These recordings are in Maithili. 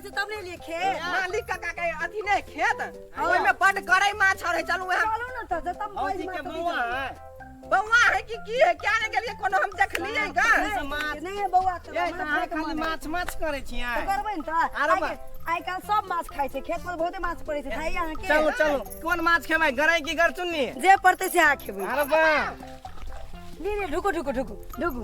छै तब ने लिए खेत। मालिक काका के अथी नहीं खेत, ओहि में बड गरई माछ रहे, चलू वहाँ। चलू ने तऽ जतऽ भौजी के बौआ है। बौआ है कि की है, क्या ने गेलिए कोनो हम देखलिए गा। माछ। नहीं है बौआ तऽ ये तऽ अहाँ खाली माछ माछ करै छियै। तऽ करबै ने तऽ। आरो आइ काल्हि सब माछ खाइ छै, खेत पर बहुते माछ पड़ै छै, खाइ अहाँके। चलू चलू, कोन माछ खेबै, गरई की गरचुन्नी? जे पड़तै से अहाँ खेबै। अरे बा ली ली, ढुकू ढुकू ढुकू ढुकू।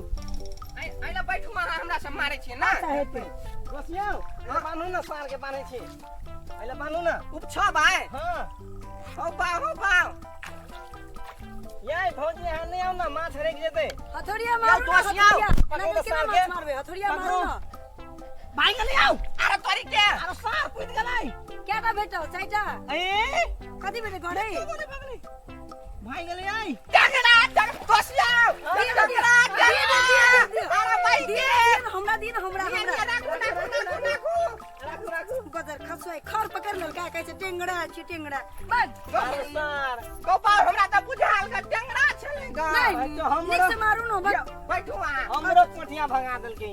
अइला बैठू अहाँ, हमरा सब मारै छियै ना। अच्छा हेतै। बसियौ, एला बान्हू ने, सार के बान्है छी, एला बान्हू ने। उपछब आइ। हाँ। हौ बा, हौ बा। ये भौजी, अहाँ नहि आउ ने, माछ हरकि जेतै। हथौड़िया मारू ना, दोस्त, हथौड़िया। आउ। पकड़ू ना ने केना सार माछ के। मारबै, हथौड़िया मारू पकड़ू। ना। भागि गेलै आउ। अरे तोरी के। अरे सार कुदि गेलै। केटा भेटल? चारिटा। ए कथी भेटल? गरई? भगलै, भागि गेलै आई। टंगड़ा टंग दोसिया। दिअ, दिअ, टंगड़ा दिअ, दिअ, दिअ, दिअ। अरे भाई दिअ, के। दिअ, हमरा दिअ ने, हमरा दिअ, हमरा। दिअ, राखू राखू राखू राखू। राखू राखू। गजर खसुआ खर पकड़ लेलकै, कहै छै टेंगड़ा छी टेंगड़ा। बस। अरे सार। गोपाल, हमरा तऽ बुझाल के टेंगड़ा छलै गा। नहीं, तो हमरो- नीक से मारू ने बस। यौ, बैठू अहाँ। हमरो पोठिया भगा देलकै।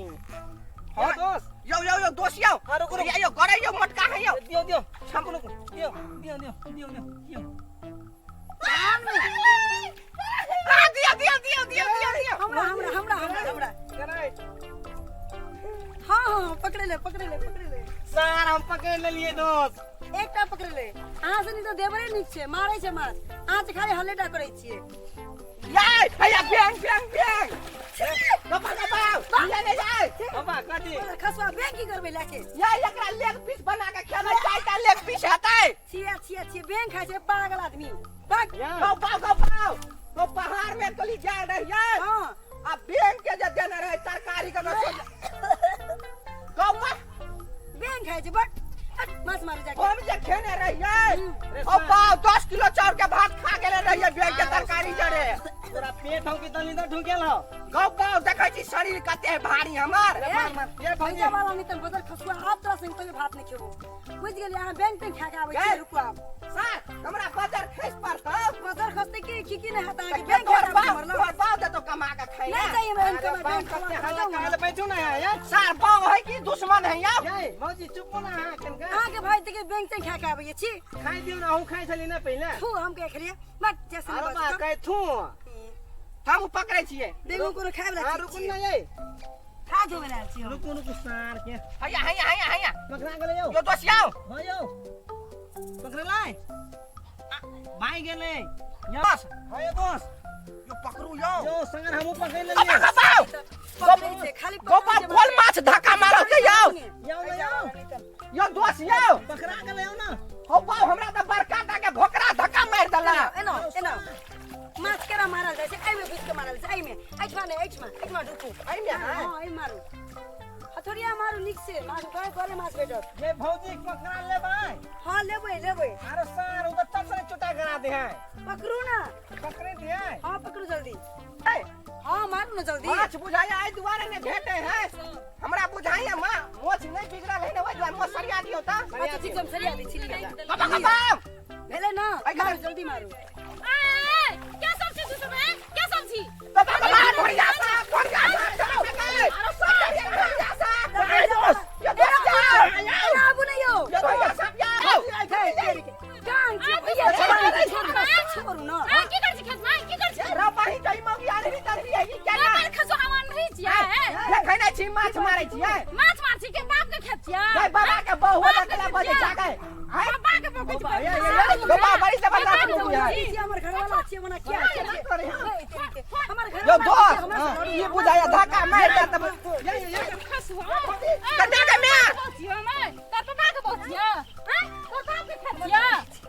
हाँ दोस्त। यौ यौ यौ दोस्त यौ। हाँ, रुकू, रुकू। यौ गरै यौ, मोटका है यौ। दियौ दियौ, रुकू रुकू, दियौ दियौ दियौ दियौ दियौ दियौ। आ दियौ दियौ दियौ दियौ दियौ दियौ। हमरा हमरा हमरा हमरा हमरा। गरई। हाँ हाँ, पकड़े ले पकड़े ले पकड़े ले। सार हम पकड़ लेलियै दोस्त। एकटा पकड़े ले। अहाँ से तऽ देवरे नीक छै, मारै छै माछ, अहाँ से खाली हल्लेटा करै छियै। याय हैया bang bang bang. Gopal Gopal, ये ले जाय। बाबा कथी? खसुआ बैंक की करबै लए के? या एकरा लेग पीस बना के खेबै, चारिटा लेग पीस हेतै। छिया छिया छिया, बैंक खाइ छै पागल आदमी। भाग। या। गोपाल गोपाल, तो पहाड़ में कली जा रहियै। हाँ। आ बैंक के जे देने रहे तरकारी के गोपाल। बैंक खाइ छै बट हट, माछ मारू जाके। हम जे खेने रहियै, रे ओ बाप, 10 किलो चाउर के भात खा गेले रहियै बैंक के तरकारी जरे। तोरा पेट हौ कि दलिंदर ढुकेल हौ? गोपाल, देखै छी शरीर कते भारी हमर। रे मार मार ये भौजी। भैया वाला नहीं तन बदल खसुआ, आब तोरा संग कहियो भात नहीं खेबो, बुझि गेलियै? अहाँ बैंक तैंक खा के आबै छियै। गै। रुकू आब। सर, हमरा बजर खसि पड़तौ। बजर खसतै की की की नहि हेतै अहाँके? के बैंक तोहर खा के बाप आबै छी। तोहर बाप देतौ कमा के खाइ नहि चाहिए हमरा अरे इनकम, बाप, बैंक कते खा हल्ला के करै लए बैठू ने यहाँ यार। सर, बाप है कि दुश्मन है यौ? ये भौजी, चुप ना अहाँ कनका। अहाँके भाई तऽ बैंक तैंक खा के आबै छी। खाइ दियौ ने, अहूँ खाइ छली ने पहिले। थू, हम के खेलियै बट जैसे अरे बा कहै थू। हम पकड़ै छियै। बेगू कोनो खाय वाला हाँ चीज रुकू छियै। ने ये। खा धोवे लायल छी हम। रुकू रुकू सार के। हैया हैया हैया हैया। पकड़ा गेलै यौ। यो दोस्त यौ। हाँ यौ, पकड़लै भाई गेलै। बस। हाँ यौ दोस्त। यो पकड़ू यौ। यौ संग हमहूँ पकड़ गोपाल लेलियै। गोपाल, पकड़ै छै खाली। गोपाल, कोन माछ धक्का मारल के यौ? यौ ने यौ। यो दोस्त यौ। पकड़ा गेलै यौ ने। हौ बाप, हमरा तऽ बड़का टा के भोकरा धक्का मारि देला। एना एना माछ केना मारल जाइ छै? एहिमे घुसि के मारल जाइ छै, एहिमे, एहिठमा नहि, एहिठमा, एहिठमा ढुकू। एहिमे, हाँ? हँ, एहिमे मारू, हथौड़िया मारू, नीक से मारू, गरे गरे माछ भेटत। ये भौजी, पकड़ा लेबै? हाँ, लेबै लेबै। अरे सार, ओ तऽ तब से चोटा करा दे है। पकड़ू ना। पकड़े दे है। हाँ, पकड़ू जल्दी। ए, हाँ, मारू ना जल्दी। माछ बुझाइया एहि दुआरे नहि भेटै है, हमरा बुझाइया माँ मोछ नहि बिगड़ल है ने, ओहि दुआरे मोछ सरिया दियौ तऽ। अच्छा ठीक छै, हम सरिया दै छी, लिअ। बाबा बाबा। भेलै ना? ऐ मारू जल्दी मारू। ए, क्या सब छी तू सब हैं? क्या सब छी? बाबा बाबा, बढ़िया साहब, बढ़िया साहब, बढ़िया साहब, अरे दोस्त, यो दोस्त यौ। एना आबू ने यौ। यो बढ़िया साहब यौ। कान छी भैया, छोड़ू ना, छोड़ू ना। आ की कर छी खेत में? की कर छी? रा पाही जाई मौगी आनरी तनरी है की केना? ना खसो हम अनरी छियै। देखै नै छी, माछ मारै छियै। माछ मार छी के बाप के खेत छियै? जय बाबा के बहु लगला बजे जागे। आय बाबा के बहू ये बाबा बड़ी जबरदस्त मौगी है। छी हमर घरवाला छी, मना किया करे हाँ? हमर घर यो दोस्त, ई बुझाया धक्का मारि दे तब। ये ये खसुआ कन्या के माय। बहू छियै, तोर बाबा के बहू छियै हैं? तोर बाप के खेत छियै?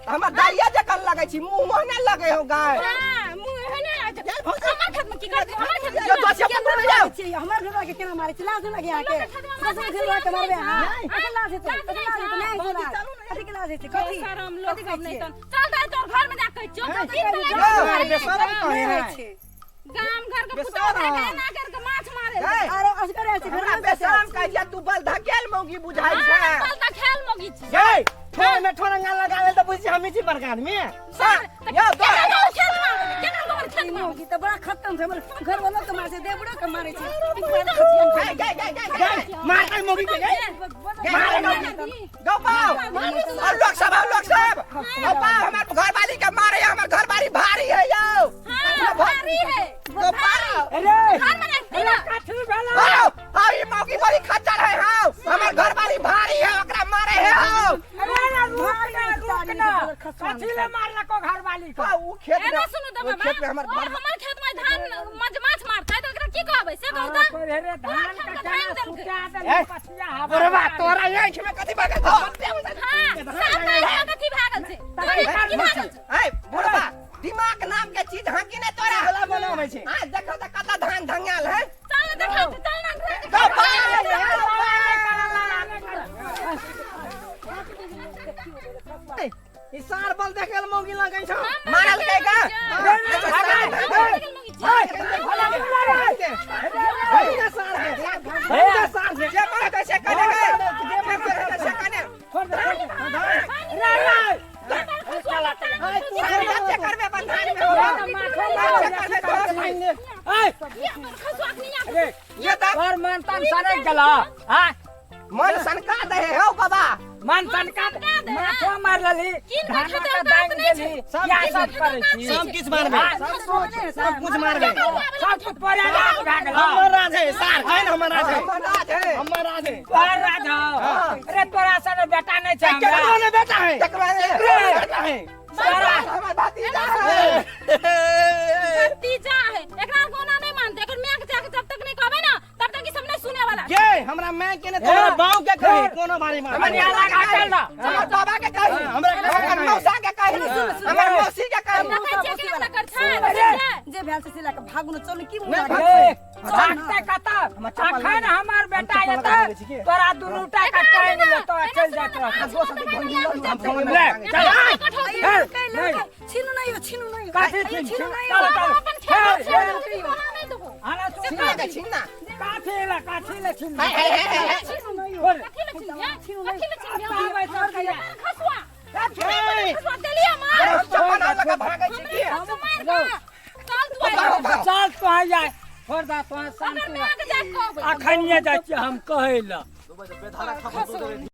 हमर दाइया जकाँ लगै छी, मुँह मोहने लगै हो गाय। हां, मुंह एहने आ हमर खेत में की कर? हमर खेत में यो दोस्त, पकड़ू यौ। छी हमर घरवाला के केना मारै छी? लाज नहि लागे अहाँके? दोसर घरवाला के मारबै अहाँ? कथी लाज हेतै? कथी लाज हेतै? नहि हेतै लाज। कथी के लाज हेतै? कथी शरम लोग कथी सब कहै नहीं छियै? तन चल दाइ, तोर घर में जा कहै छियौ। हैं? की चल, यार, बेशरम नहि कहे होइ है। छै। गाम घर के बेशरम। पुतोह के एना कर के माछ मारे। गै, आरो असगर आयल छै हमरा घरमे। बेशरम कहै छियै तू, बल धकेल मौगी बुझाइ छै। चल त खेल मोगी छी। ये ठोर में ठोरंगा लगा ले तऽ बुझी हमी छी बड़का आदमी। सर यौ दोस्त। केना खेत मारे? केना गोबर खेत मारे? मौगी तऽ बड़ा खत्म छै, हमर घरवालो के मारै छै, देवरो के मारै छै। गै गै गै गै गै। मारतै मौगी के गै। बदल गौपाव और लोग सब, और लोग सब गौपाव हमर घरवाली के मारे, हमर घरवाली भारी है यौ। हाँ, भारी है। गौपाव अरे घर में रख दी ना। कथी भेला? आओ आओ, ई मौकी बड़ी खच्चर है। हाँ, हमर घरवाली भारी है, ओकरा मारे है। आओ अरे ना, रुक ना, रुक ना, कथी ले मारलको घरवाली को? हाँ, ऊ खेत एना में, सुनू तऽ ऊ बाबा, खेत में हमर ओ हमर खेत में धान मजमाछ मारतै तऽ ओकरा की कहबै से कहू तऽ? अरे धान खेत के में चना धान देलकै। सुखा देली, ए, पछिया हवा बुढ़वा मारे। तोरा आँखि में कथी भऽ गेल? हाँ, साफ तऽ आँखिमे कथी भए गेल छै? तोरे की भए गेल छै? ए बुढ़वा, दिमाग नाम के चीज हाँ कि नहीं तोरा? वाला बनाबै छै। हाँ, देखो तऽ कतऽ धान धंगाल है। चल ना देखा, चल ना। गौपाव ई सार बल देखे मौगी लगै छौ। मारल के का? जे मारतै से कने गे, जे मारतै से कने। जे करबे अपन धान में जे करबे तोहर ये तऽ तोहर मन तन सड़क गेलो? हाँ? मन सनका दे हौ बाबा। मन सनका दे, माथो मार लेली, किन के धान खेत के औकात दांग नहि देली, छै। या सब करै छी। सब किछु मारबै, सब कुछ मारबै। सब कुछ परे राज भए गेलो। हमर राज है सार, है ने? हमर राज है। हमर राज है। हमर राज है। तोहर राज हौ? अरे तोरा सन बेटा नहि छै केकरो हमरा। ने बेटा है, केकरो ने केकरो ने बेटा है। तोरा हमर भतीजा है। भतीजा है, एकरा कोना नहीं मानते। एकर माय के जाके जब तक नहीं कहबै ना तब तक ई सब नहीं सुने वाला। ये हमरा माय के ने तोरा बाऊ के कही कोनो बारी मार। हमर यहाँ लगा चल ना। हमर बाबा के कही, हमरा के हमर कही। मौसा के कही, हमर मौसी के कही। देखै छियै केना केना कर छै। जे भेल से सिला के भागु न, चलू। की मुँह नहि, लागल? ए, चल ना। भागते कतऽ? हमर चप्पल अखन हमर बेटा चप्पल एतै लगा देबै छी की? तोरा दुनू टा के टाइम लेतो, चलि जाइत रहत। ले चल। अइयो, कैले नहीं। छिनु नहीं हो, छिनु नहीं हो। कथी अइयो, छिनु? छिनु नहीं चल, हो। चल। अपन खेत हे, हे। तोरा नहीं देबो। आना तू। छिन्ना के छिन्ना। काथी ले, काथी ले छिन? हे हे हे हे। छिनु नहीं हो। बोल। कथी ले छिन कथी ले छिन? आबै सब कहिया। खसुआ खसुआ देलियै मार। हम चप्पल लगा के भागै छी की? हम मार के चल तू आइ। भागो, भागो। चल तो जाय, छोड़ दा तो अगर शांति। माय के जाके कहबै। अखन जाइ छियै हम कहै लए।